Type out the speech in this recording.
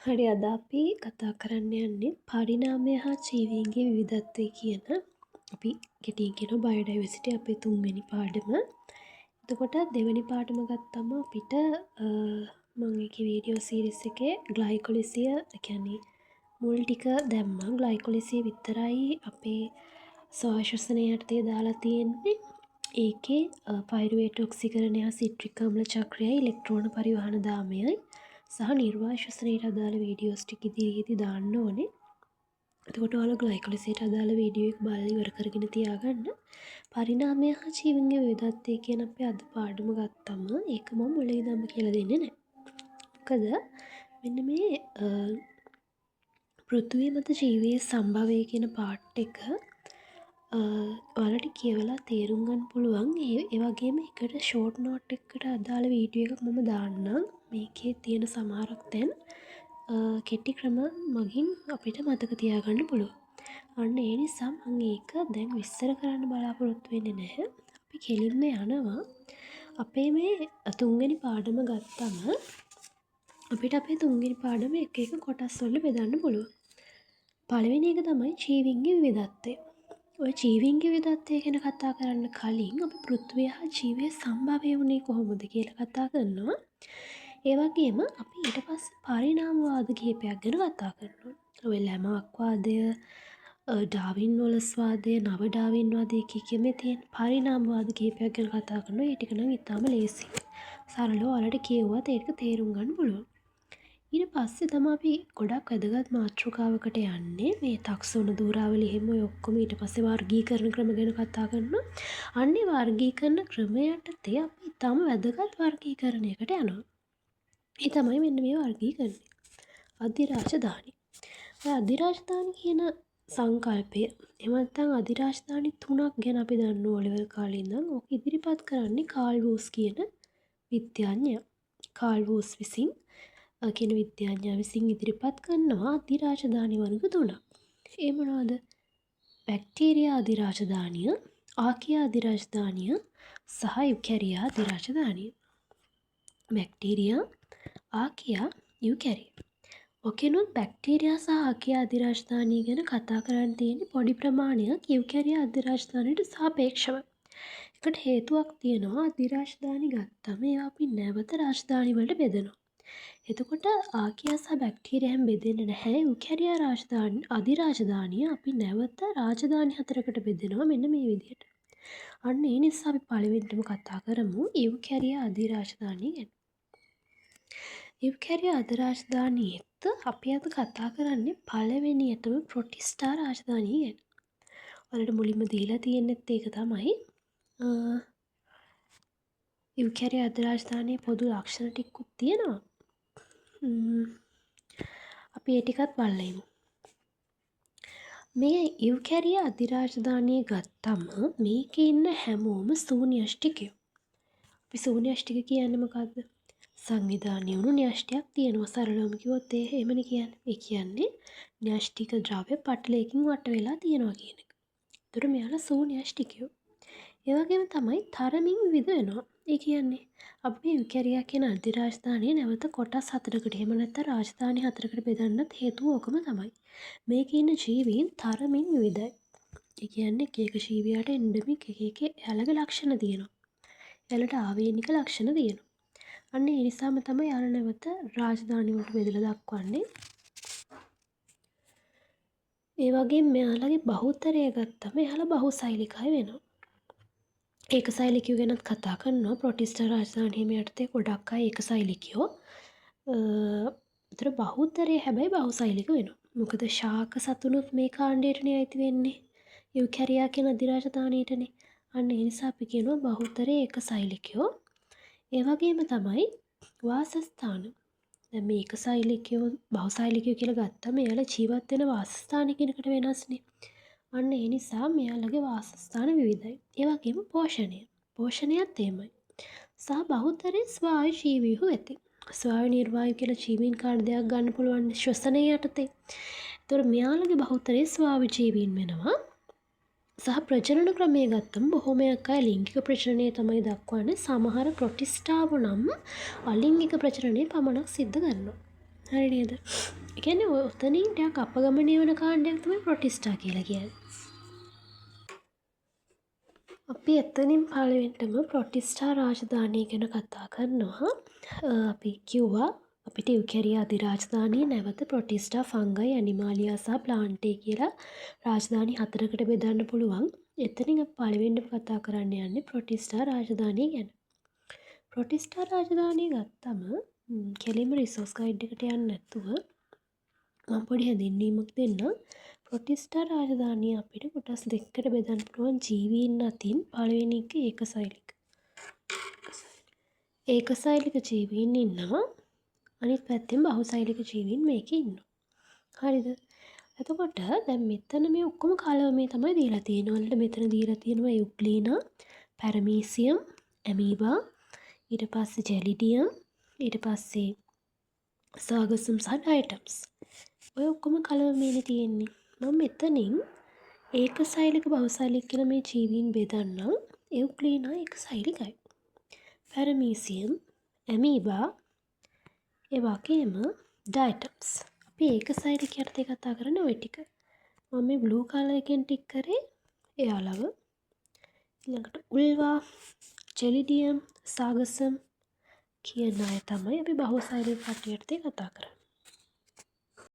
හරි, අද අපි කතා කරන්න යන්නේ පරිණාමය හා ජීවීන්ගේ විවිධත්වය කියන, අපි කෙටියෙන් කියනවා බයෝඩයිවර්සිටි, අපේ තුන්වෙනි පාඩම. එතකොට දෙවෙනි පාඩම ගත්තම අපිට මම ඒකේ වීඩියෝ සීරීස් එකේ ග්ලයිකොලිසිය, ඒ කියන්නේ මුල් ටික දැම්මා. ග්ලයිකොලිසිය විතරයි අපේ ස්වාශ්වසනය යටතේ දාලා තියෙන්නේ. ඒකේ පයිරුවේට් ඔක්සිකරණය හා සිට්‍රික් අම්ල චක්‍රයයි ඉලෙක්ට්‍රෝන පරිවහන දාමයයි සහ නිර්වාශ්වසනයට අදාළ වීඩියෝස් ටික ඉදිරියේදී දාන්න ඕනේ. එතකොට ඔයාලා ග්ලයිකොලිසියට අදාළ වීඩියෝ එක බලලා ඉවර කරගෙන තියාගන්න. පරිණාමය හා ජීවීන්ගේ විවිධත්වය කියන අපේ අද පාඩම ගත්තම ඒක මම මුලින් ඉඳන්ම කියලා දෙන්නේ නැහැ. මොකද මෙන්න මේ පෘථුවිය මත ජීවයේ සම්භවය කියන පාට් එක ඔයාලට කියවලා තේරුම් ගන්න පුළුවන්. ඒ වගේම එකට ෂෝට් නෝට් එකකට අදාළ වීඩියෝ එකක් මම දාන්නම්. මේකේ තියෙන සමහරක් තැන් කෙටි ක්‍රම මගින් අපිට මතක තියාගන්න පුළුවන්. අන්න ඒ නිසා මං ඒක දැන් විස්තර කරන්න බලාපොරොත්තු වෙන්නේ නැහැ. අපි කෙලින්ම යනවා. අපේ මේ තුන්වෙනි පාඩම ගත්තම අපිට අපේ තුන්වෙනි පාඩම එක එක කොටස් වලට බෙදන්න පුළුවන්. පළවෙනි එක තමයි ජීවීන්ගේ විවිධත්වය. ඔය ජීවීන්ගේ විවිධත්වය ගැන කතා කරන්න කලින් අපි පෘථිවිය හා ජීවය සම්භවය වුණේ කොහොමද කියලා කතා කරනවා. ඒ වගේම අපි ඊට පස්සේ පරිණාමවාද කිහිපයක් ගැන කතා කරනවා. ඔය ලැමාක් වාදය, ඩාවින් වොලස් වාදය, නව ඩාවින් වාදය කිය කිය මේ තියෙන පරිණාමවාද කිහිපයක් ගැන කතා කරනවා. ඒ ටික නම් ඉතාම ලේසියි. සරලව ඔයාලට කියෙව්වත් ඒක තේරුම් ගන්න පුළුවන්. ඊට පස්සේ තමයි අපි ගොඩක් වැදගත් මාතෘකාවකට යන්නේ. මේ තක්සෝන දූරාවලි එහෙම ඔය ඔක්කොම ඊට පස්සේ වර්ගීකරණ ක්‍රම ගැන කතා කරනවා. අන්න ඒ වර්ගීකරණ ක්‍රම යටතේ අපි ඉතාම වැදගත් වර්ගීකරණයකට යනවා. ඒ තමයි මෙන්න මේ වර්ගීකරණය. අධිරාජධානි. ඔය අධිරාජධානි කියන සංකල්පය, එහෙම නැත්නම් අධිරාජධානි තුනක් ගැන අපි දන්නවා ඕ ලෙවල් කාලේ ඉඳන්. ඕක ඉදිරිපත් කරන්නේ කාල් වූස් කියන විද්‍යාඥයා. කාල් වූස් විසින් කියන විද්‍යාඥයා විසින් ඉදිරිපත් කරනවා අධිරාජධානි වර්ග තුනක්. ඒ මොනවද? බැක්ටීරියා අධිරාජධානිය, ආකියා අධිරාජධානිය සහ යුකැරියා අධිරාජධානිය. බැක්ටීරියා, ආකියා, යුකැරියා. ඔකෙනුත් බැක්ටීරියා සහ ආකියා අධිරාජධානිය ගැන කතා කරන්න තියෙන්නේ පොඩි ප්‍රමාණයක් යුකැරියා අධිරාජධානියට සාපේක්ෂව. ඒකට හේතුවක් තියෙනවා. අධිරාජධානි ගත්තම ඒවා අපි නැවත රාජධානි වලට බෙදනවා. එතකොට ආකියා සහ බැක්ටීරියා හැම බෙදෙන්නේ නැහැ. යුකැරියා අධිරාජධානිය අපි නැවත රාජධානි හතරකට බෙදෙනවා මෙන්න මේ විදිහට. අන්න ඒ නිසා අපි පළවෙනිටම කතා කරමු යුකැරියා අධිරාජධානිය ගැන. යුකැරියා අධිරාජධානියෙත් අපි අද කතා කරන්නේ පළවෙනියටම ප්‍රොටිස්ටා රාජධානිය ගැන. ඔයාලට මුලින්ම දීලා තියෙන්නෙත් ඒක තමයි. යුකැරියා අධිරාජධානියේ පොදු ලක්ෂණ ටිකකුත් තියෙනවා. අපි ඒ ටිකත් බලලා ඉමු. මේ යුකැරියා අධිරාජධානිය ගත්තම මේකේ ඉන්න හැමෝම ශූන්‍යෂ්ටිකයෝ. අපි ශූන්‍යෂ්ටික කියන්නේ මොකද්ද? සංවිධානය වුණු න්‍යෂ්ටියක් තියෙනවා. සරලවම කිව්වොත් ඒ එහෙමනේ කියන්නේ. ඒ කියන්නේ න්‍යෂ්ටික ද්‍රව්‍ය පටලයකින් වට වෙලා තියෙනවා කියන එක. ඒතර මෙයාලා ශූන්‍යෂ්ටිකයෝ. ඒ වගේම තමයි තරමින් විවිධ වෙනවා. ඒ කියන්නේ අපි මේ යුකැරියා කියන අධිරාජධානිය නැවත කොටස් හතරකට, එහෙම නැත්නම් රාජධානි හතරකට බෙදන්නත් හේතුව ඕකම තමයි. මේකේ ඉන්න ජීවීන් තරමින් විවිධයි. ඒ කියන්නේ එක එක ජීවියාට එන්ඩමික් එක එක එයාලගේ ලක්ෂණ තියෙනවා. එයාලට ආවේනික ලක්ෂණ තියෙනවා. අන්න ඒ නිසාම තමයි එයාලා නැවත රාජධානි වලට බෙදලා දක්වන්නේ. ඒ වගේම මෙයාලගේ බහුතරය ගත්තම එයාලා බහුසෛලිකයි වෙනවා. ඒකසෛලිකයෝ ගැනත් කතා කරනවා. ප්‍රොටිස්ටා රාජධානි හිමි යටතේ ගොඩක් අය ඒකසෛලිකයෝ. ඒතර බහුතරය හැබැයි බහුසෛලික වෙනවා. මොකද ශාක සතුනුත් මේ කාණ්ඩයටනේ අයිති වෙන්නේ. යුකැරියා කියන අධිරාජධානියටනේ. අන්න ඒ නිසා අපි කියනවා බහුතරය ඒකසෛලිකයෝ. ඒ වගේම තමයි වාසස්ථාන. දැන් මේ ඒකසෛලිකයෝ බහුසෛලිකයෝ කියලා ගත්තම එයාලා ජීවත් වෙන වාසස්ථාන එකිනෙකට වෙනස්නේ. අන්න ඒ නිසා මෙයාලගේ වාසස්ථාන විවිධයි. ඒ වගේම පෝෂණය. පෝෂණයත් එහෙමයි. සහ බහුතරය ස්වායු ජීවීහු වෙති. ස්වායු නිර්වායු කියලා ජීවීන් කාණ්ඩ දෙකක් ගන්න පුළුවන් ශ්වසනය යටතේ. ඒතකොට මෙයාලගේ බහුතරය ස්වායු ජීවීන් වෙනවා. සහ ප්‍රජනන ක්‍රමය ගත්තම බොහොමයක් අය ලිංගික ප්‍රජනනය තමයි දක්වන්නේ. සමහර ප්‍රොටිස්ටාවෝ නම් අලිංගික ප්‍රජනනය පමණක් සිද්ධ කරනවා. හරි නේද? ඒ කියන්නේ ඔය ඔතනින් ටිකක් අපගමනය වෙන කාණ්ඩයක් තමයි ප්‍රොටිස්ටා කියලා කියන්නේ. අපි එතනින් පළවෙනිටම ප්‍රොටිස්ටා රාජධානිය ගැන කතා කරනවා. අපි කිව්වා අපිට යුකැරියා අධිරාජධානිය නැවත ප්‍රොටිස්ටා, ෆංගයි, ඇනිමාලියා සහ ප්ලාන්ටේ කියලා රාජධානි හතරකට බෙදන්න පුළුවන්. එතනින් අපි පළවෙනිටම කතා කරන්න යන්නේ ප්‍රොටිස්ටා රාජධානිය ගැන. ප්‍රොටිස්ටා රාජධානිය ගත්තම කෙලින්ම රිසෝස් ගයිඩ් එකට යන්නේ නැතුව මම පොඩි හැඳින්වීමක් දෙන්නම්. ප්‍රොටිස්ටා රාජධානිය අපිට කොටස් දෙකකට බෙදන්න පුළුවන් ජීවීන් අතින්. පළවෙනි එක ඒකසෛලික. ඒකසෛලික ජීවීන් ඉන්නවා. අනිත් පැත්තෙන් බහුසෛලික ජීවීන් මේකේ ඉන්නවා. හරිද? එතකොට දැන් මෙතන මේ ඔක්කොම කලවමේ තමයි දීලා තියෙන්නේ. ඔයාලට මෙතන දීලා තියෙනවා යුග්ලීනා, පැරමීසියම්, ඇමීබා, ඊට පස්සේ ජෙලිඩියම්, ඊට පස්සේ සාගසම් සහ ඩයටම්ස්. ඔය ඔක්කොම කලවමේනේ තියෙන්නේ. මම මෙතනින් ඒකසෛලික බහුසෛලික කියලා මේ ජීවීන් බෙදන්නම්. එව්ග්ලීනා ඒකසෛලිකයි. පැරමීසියම්, ඇමීබා, ඒ වගේම ඩයටම්ස්. අපි ඒකසෛලික යටතේ කතා කරන්නේ ඔය ටික. මම මේ බ්ලූ කලර් එකෙන් ටික් කරේ එයාලව. ඊළඟට උල්වා, ජෙලිඩියම්, සාගසම් කියන අය තමයි අපි බහුසෛලික කට්ටිය යටතේ කතා කරන්නේ.